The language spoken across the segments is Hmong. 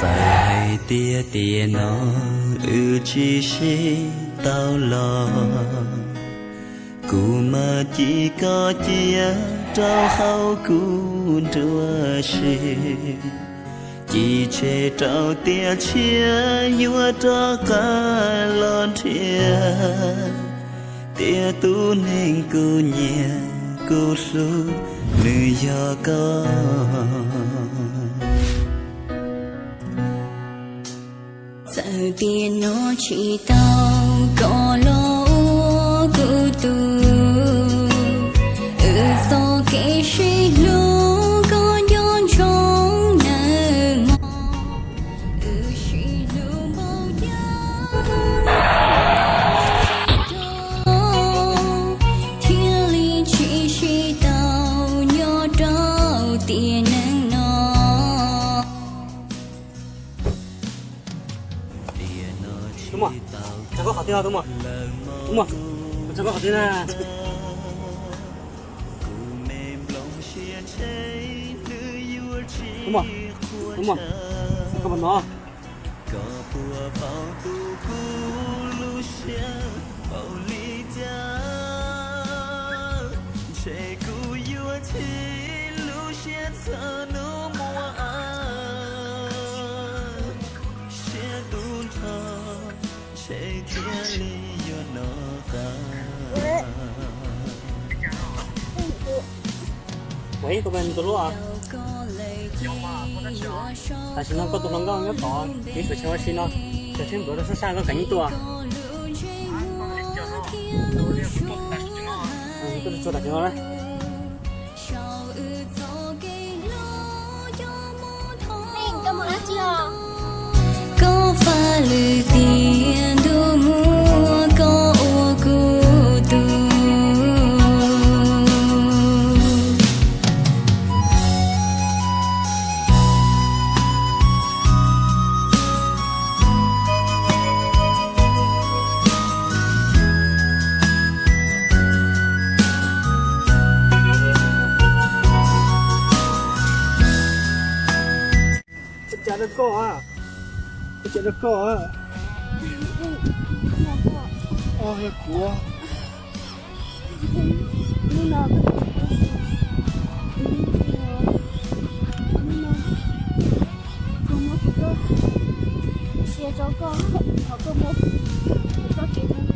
Hais tias tiam no wb tsis sib tau los, kuv mam ci koj cia rau hauv kuv nruab siab, ci tseg rau tiam tshiab yuav rov qab los nrhiav, tiam tus neeg kuv nyiam kuv hlub nws yog koj. Txawm tiam no tsis tau koj los ua kuv tus, wb txoj kev sib hlub koj nco ntsoov nawb mog. Wb sib hlub npaum cas thiaj li tsis sib tau nyob rau tiam neej no. Tub Muam, tso koj qhov twg no Tub Muam? Tub Muam, tso koj qhov twg na? Tub Muam, Tub Muam, koj puas hnov? Koj puas paub tus kuv lub siab npaum li cas? Ntshe kuv yuav chim lub siab txog hnub muaj siab tu nrho, ntshe thiaj li yuav nov qab. Ua ib tug tus hlub, tam sim no koj tus hluas nkauj nyob tod, kev suav tsheb ua si no, cov tsheb npluav rau sab sab koj kam yeej tuaj? Tuaj tsuag tam sim no na. Koj faj lwm tiam ntuj muaj koj ua kuv tus. Ua cas rau koj a? Ua cas rau koj a? Yog kuv. Sia rau koj, thov koj muab koj kev hlub rov qab rau kuv.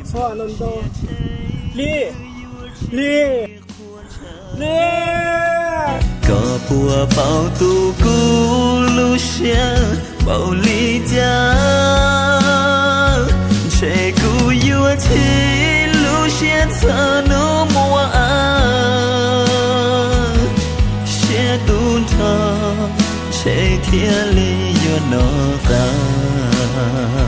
Txhob ua ntau. Hli, Hli, Hli. Koj puas paub tus kuv lub siab npaum li cas? Ntshe kuv yuav chim lub siab txog hnub muaj siab tu nrho, ntshe thiaj li yuav nov qab.